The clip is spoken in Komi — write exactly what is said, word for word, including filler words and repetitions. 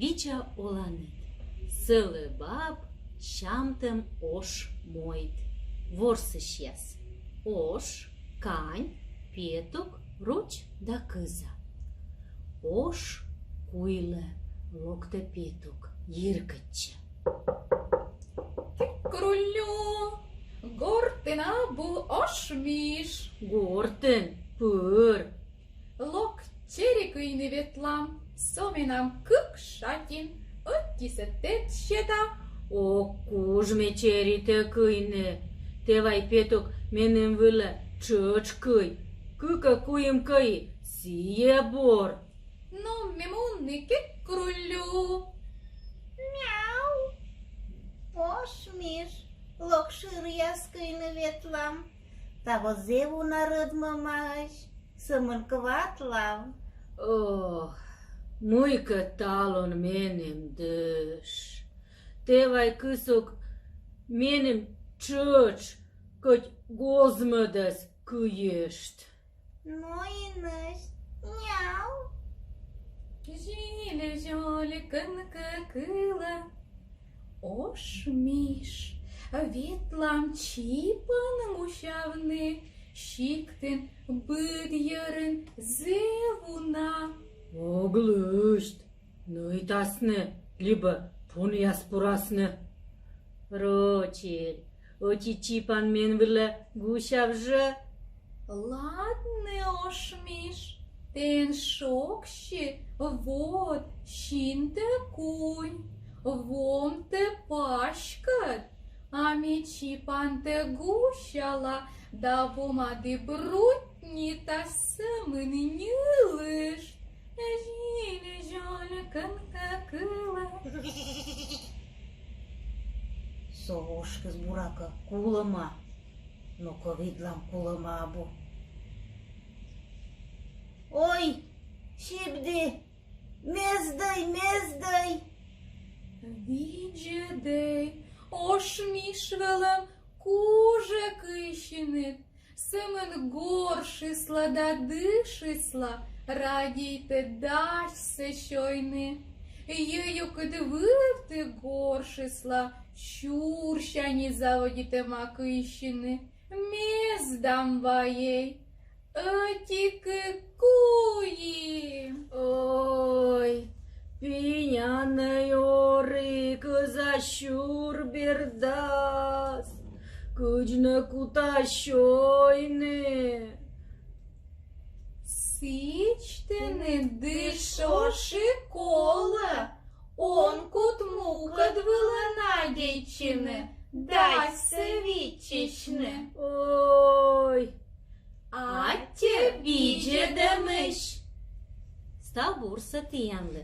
Видза оланныд. Сылы баб сямтӧм ош мойд. Ворсысьяс: ош, кань, петук, руч да кыза. Ош куйлӧ, локтӧ петук, йиркӧдчӧ. Кик-круллю, гортын абу, Ош Миш? Гортын, пыр. Лок, чери кыйны ветлам, со менам кык шатин, ӧтисӧ тэд сета. Ог куж ме черитӧ кыйны. Тэ вай, петук, меным вылӧ тшӧтш кый. Кыкӧ-куимӧ кый, сійӧ бур. Но ме муні, кик-круллю. Мяу. Ош Миш, лок, шыръяс кыйны ветлам. Таво зэв уна рӧдмӧмаӧсь, сӧмын кватлав. Ох, мыйкӧ талун меным дыш. Тэ вай, кысук, меным тшӧтш кӧть гозмӧдӧс кыйышт. Но инӧсь. Няу. Зиль-зёль, кӧнкӧ кылӧ. Ош Миш, ветлам чипан гусявны, сиктын быд йӧрын зэв уна. Ог лысьт, нӧйтасны либӧ понъяс пурасны. Рочиль, ӧти чипан мен вылӧ гусяв жӧ. Ладнӧ, Ош Миш, тэн шогсьы вод синтӧ кунь, вомтӧ паськӧд, а ме чипантӧ гусяла да вомад и брутнита, сӧмын ньылышт. Зиль-зёль, кӧнкӧ кылӧ. Со ошкыс, буракӧ, кулӧма. Но-ко видлам, кулӧма абу. Ой, Сибди, мездӧй, мездӧй! Видзӧдӧй, Ош Миш вӧлӧм кужӧ кыйсьыныд, сӧмын горшысла да дышысла радейтӧ дасьсӧ сёйны. Йӧйкыд вывті горшысла сюрсянь заводитӧма кыйсьыны. Мездам вайӧй, ӧти-кык куим. Ой, пиньянӧй ори, кыза сюр бердас, кыдз нӧ кута сёйны? Сідз тэныд, дыш ош, и колӧ. Он кут мукӧд вылӧ надейтчыны, дасьсӧ виччысьны. Ой. Аттьӧ видзӧдӧмысь. Став бурсӧ тіянлы.